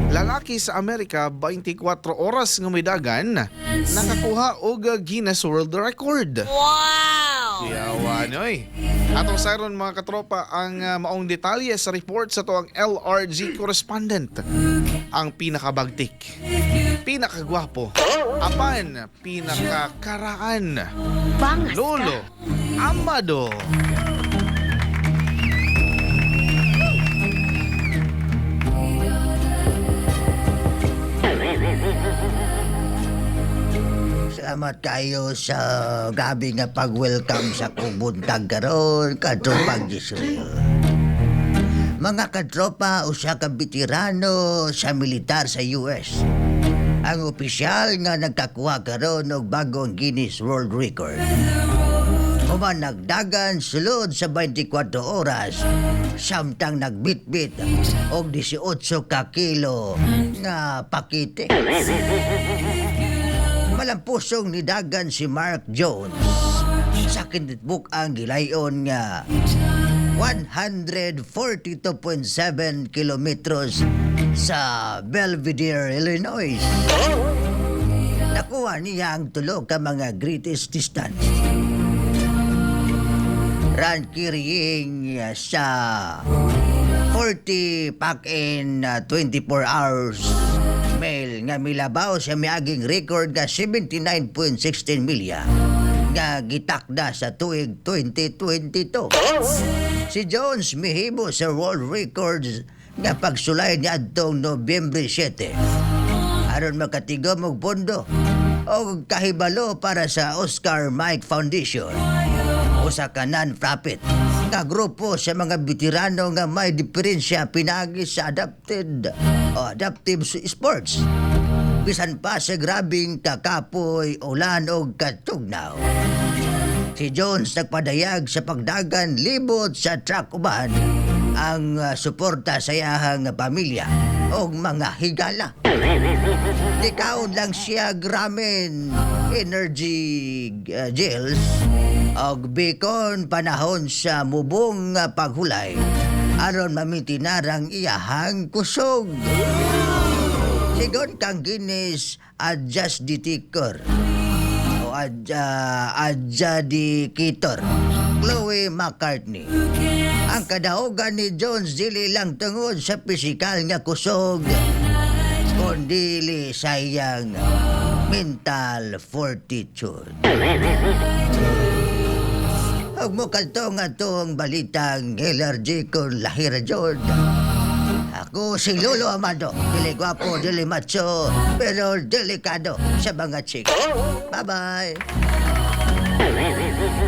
Lalaki sa Amerika, 24 oras nga midagan, nakakuha og Guinness World Record. Wow! Yawa noy. Atong sayron, mga katropa, ang maong detalye sa report sa atoang LRG correspondent. Ang pinakabagtik, pinakagwapo, apan pinakakaraan, Bangas ka. Lolo Amado. Salamat kayo sa gabi nga pag-welcome sa kong buntag karon, katropang Israel. Mga katropa, usa ka veterano sa militar sa US ang opisyal nga nagkakuha karon og bagong Guinness World Record. Human nagdagan sulod sa 24 oras samtang nagbitbit og 18 ka kilo nga pakite. Malampusong nidagan si Mark Jones sa kinitbuk ang gilayon nga 142.7 kilometros sa Belvidere, Illinois. Nakuha niya ang tulo ka mga greatest distance. Run carrying sa 40 pack in 24 hours mile nga milabaw sa miaging record nga 79.16 milya nga gitakda sa tuig 2022. Si Jones mihimo sa world records nga pagsulay niadtong Nobyembre 7 aron makatigom og pondo og kahibalo para sa Oscar Mike Foundation, usa ka non-profit nga grupo sa mga veterano nga may diferensya pinagi sa adapted o adaptive sports bisan pa sa grabing kakapoy, ulan o katugnaw. Si Jones nagpadayag sa pagdagan libot sa truck uban ang suporta sa iyahang pamilya og mga higala. Nikaon lang siya gramen energy gels og bacon panahon sa mubong nga paghulay aron mamintinar ang iyahang kusog. Sigon kang Guinness adjust ditikor o adjudicator Chloe McCartney, ang kadaogan ni Jones dili lang tungod sa pisikal nga kusog kundili sa iyang mental fortitude. Huwag mo kalto nga itong balitang LRG kung lahira John. Ako si Lolo Amado. Dili gwapo, dili macho, pero delikado sa mga chicks. Bye-bye!